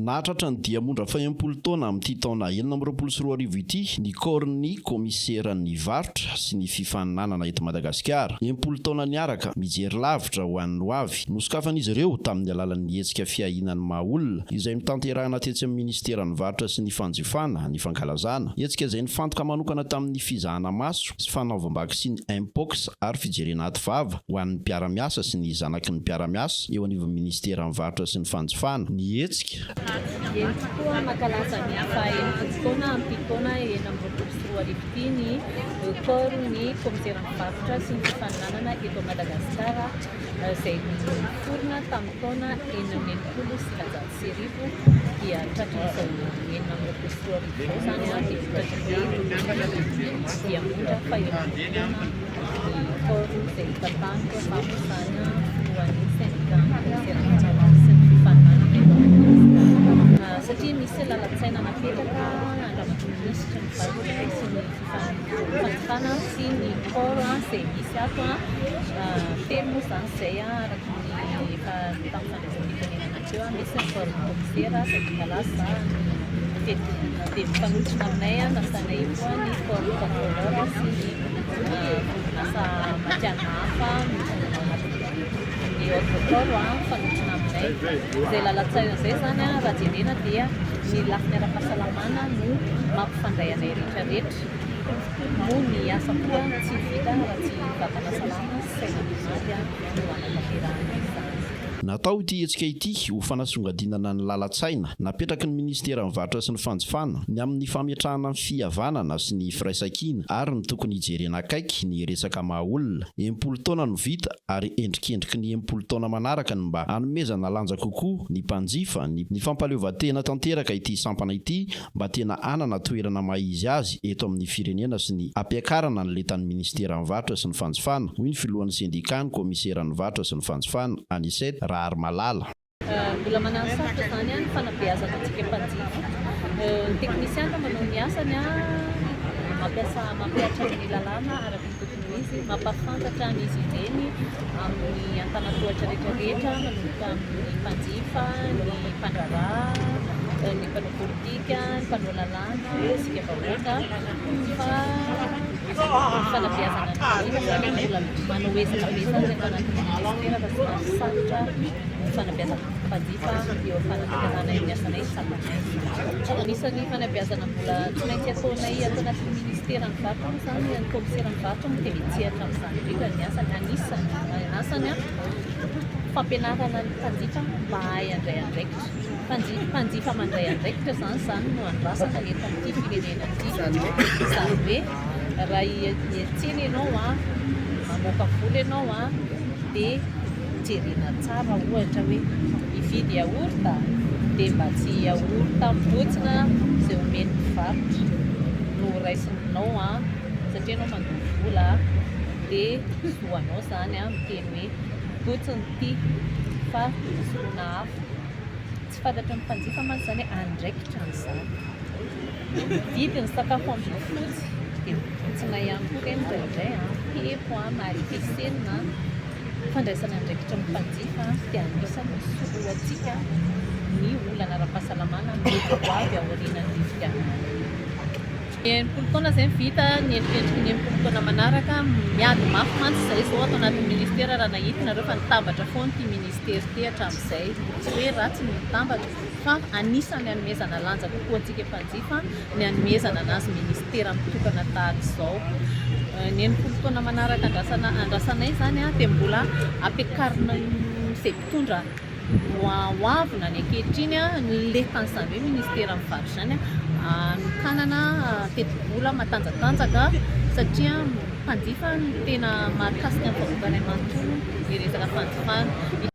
Nahatratra ny diamondra faha-enimpolo taona amin'ity taona 2026 ity ny kaorin'ny kaomiseran'ny varotra sy ny fifaninanana eto Madagasikara. 60 taona niaraka, mijery lavitra ho an'ny hoavy. Nosokafan'izy ireo tamin'ny alalan'ny hetsika fiahiana ny maha olona, izay notanterahina tetsy amin'ny minisiteran'ny varotra sy ny fanjifana ny fankalazana. Hetsika izay nifantoka manokana tamin'ny fizahana maso sy fanaovam-baksiny Mpox ary fijerena aty vava ho an'ny mpiara-miasa sy ny zanaky ny mpiara-miasa eo anivon'ny minisiteran'ny varotra sy ny fanjifana ny hetsika. Eny tokoa, mankalaza ny faha-60 taona amin'ity taona 2026 ity ny Corps ny Kaomiseran'ny Varotra sy ny Fifaninanana eto Madagasikara izay niforona tamin'ny taona 1966 dia tratran'izao 2026 izao izany dia tratran'ny diamondra faha-60 taona ny Corps izay tantaniko fampiasana filohan'ny syndicat ny sy ny fifaninanana eto Madagasikara satria misy lalan-tsaina napetraka Andriamatoa Minisitry ny Varotra sy ny Fanjifana sy ny Corps izay misy ato telo moa izany izay araka ny efa tamin'ny fandraisam-pitenenana teo misy ny corps ny commissaire izay Nicolas dia mifanotrona aminay nasainay koa ny corps contrôleur sy ny orinasa matihanina hafa ao anatin'ny autre corps mifanotrona aminay. Izay lalan-tsaina izay izany raha jerena dia ny lafiny ara-pahasalamana no mampifandray anay rehetra rehetra. Moa ny asa koa tsy vita raha tsy vatana salama sy saina mimaty no hanatanterahana izany. Natao ity hetsika ity ho fanasongadinana ny lalan-tsaina napetraky ny minisiteran'ny Varotra sy ny Fanjifana ny amin'ny fametrahana ny fihavanana sy ny firaisankina ary ny tokony hijerena akaiky ny resaka maha olona. 60 taona no vita ary endrikendriky ny 60 taona manaraka ny mba hanomezana lanja kokoa ny mpanjifa ny ny fampahaleovantena tanteraka ity sampana ity mba tena hanana toerana maha izy azy eto amin'ny firenena sy ny hampiakarana ny lentan'ny minisiteran'ny Varotra sy ny Fanjifana, hoy ny filohan'ny sendikan'ny kaomiseran'ny Varotra sy ny Fanjifana, Anicet Raharimalala. Mbola manano sarotra izany ny fanabeazana antsika mpanjifa. Ny teknisiana manao ny asany, mampiasa mampihatra ny lalàna araka ny tokony ho izy, mampahafantatra an'izy ireny amin'ny antanantohatra rehetra rehetra manomboka amin'ny mpanjifa, ny mpandraharaha, ny mpanao politika, ny mpanao lalàna, isika vahoaka fa ny fanabeazana ny mpanjifa izany mbola manao ezaka be izany ny ato anatin'ny ministera fa somary sarotra ny fanabeazana ny mpanjifa eo am-panatanterahana ny asanay sy tsapanay. Anisan'ny fanabeazana mbola tsy maintsy ataonay ato anatin'ny ministeran'ny varotra moa izany, ny kaomiseran'ny varotra moa dia mitsehatra amin'izany indrindra ny asany. Anisan'ny asany fampianarana ny mpanjifa mba hahay handray andraikitra. Mpanjifa mandray andraikitra izany izany no andrasana eto amin'ity firenena ity. Izany hoe raha hiantsena ianao, mamoaka vola ianao dia jerena tsara ohatra hoe hividy yaourt dia mba tsy yaourt mibotsina izay omen'ny mpivarotra no raisinao satria ianao mandoa vola dia zo anao izany miteny hoe mibotsina ity fa soloina hafa. Tsy fantatry ny mpanjifa mantsy izany hoe andraikitra an'izany. Mividy ny sakafo Ambohifotsy dia mibotsina ihany koa ireny indraindray, pepo, maripesena. Fandraisana andraikitra ny mpanjifa dia anisan'ny hisorohantsika ny olana ara-pahasalamana mety ho avy aorianan'ny fifidianana io. 60 taona izay ny vita, ny endrikendriky ny 60 taona manaraka, miady mafy mantsy izay izao ato anatin'ny ministera raha nahita nareo fa nitambatra foana ity ministera ity hatramin'izay, tsy hoe ratsy ny mitambatra fa anisan'ny hanomezana lanja kokoa antsika mpanjifa ny hanomezana anazy ministera mitokana tahaka izao. Ny 60 taona manaraka andrasana andrasanay izany dia mbola ampiakarina izay mpitondra ho avy na ny ankehitriny ny lentan'izany hoe ministeran'ny varotra izany hanokanana tetibola matanjatanjaka satria mpanjifa no tena mahakasika ny vahoaka iray manontolo ny resaka fanjifana.